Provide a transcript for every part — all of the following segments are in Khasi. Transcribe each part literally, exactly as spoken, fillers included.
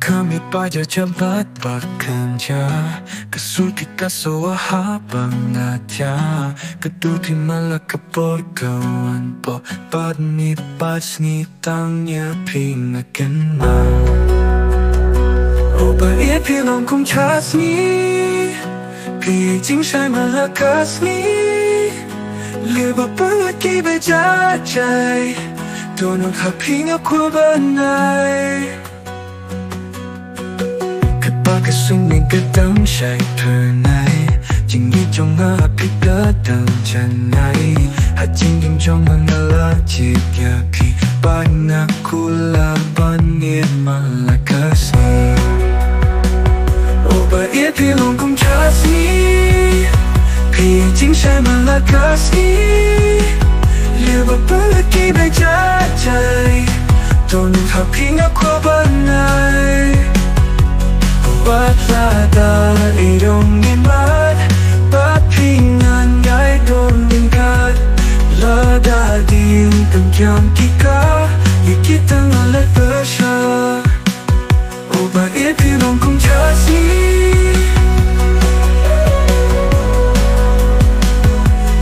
Ka mih ba ja ja bad ba kynja, ka sur ki ka sawa ha ba nga tya. Ka dur phi ma la ka por ka wan poi bad ngi bad sngi tang ïa phi nga kynmaw. O ba ïeit phi long kum ka sngi, phi jingshai ma la ka sngi. Leh ba pynlait kiba jai jai, dohnud ha phi nga kwah ban ai. Katba ka sngi ka dang shai pynai, jingïeit jong nga ha phi ka dang janai. Ha jingim jong nga nga la jied ïa phi, bad nga kular ban ïeit ma la ka sngi. O ba ïeit phi long kum ka sngi, phi jingshai ma la ka sngi. Leh ba pynlait kiba jai jai, dohnud ha phi nga kwah ban ai. Wat lada i ong i mat, bad phi ngan ïai don ryngkat. Lada dien pynkiang ki ka, ïa kita nga leh pyrshah. O ba ïeit phi long kum ka sngi,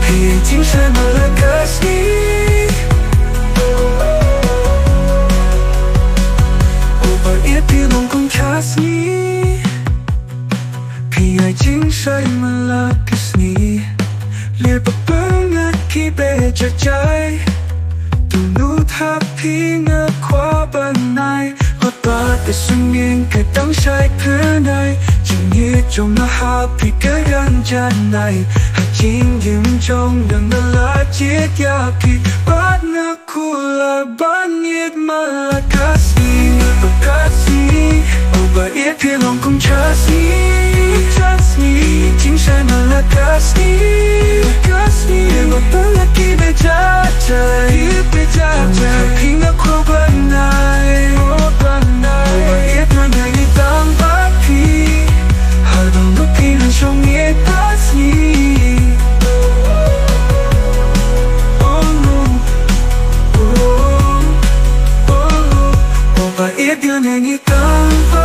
phi jingshai ma la ka sngi. O ba ïeit phi long kum ka sngi, phi ïai jingshai ma la ka sngi. Leh ba pynlait kiba jai jai, dohnud ha phi nga kwah ban ai. Katba ka sngi ka dang shai pynai, jingïeit jong nga ha phi ka dang janai. Ha jingim jong nga nga la jied ïa phi, bad nga kular ban ïeit ma la ka sngi. Ba ka sngi, o ba ïeit phi long kum ka sngi, ka sngi. Jingshai ma la ka sngi, ka sngi. Leh ba pynlait kiba jai jai, kiba jai jai, ha phi nga kwah ban ai, kwah ban ai. O ba ïeit nga nang ïeit tang bad phi, ha dohnud phi ngan shong ïeit bad sngi. Oh no. Oh, oh, oh. O ba ïeit nga nang ïeit tang bad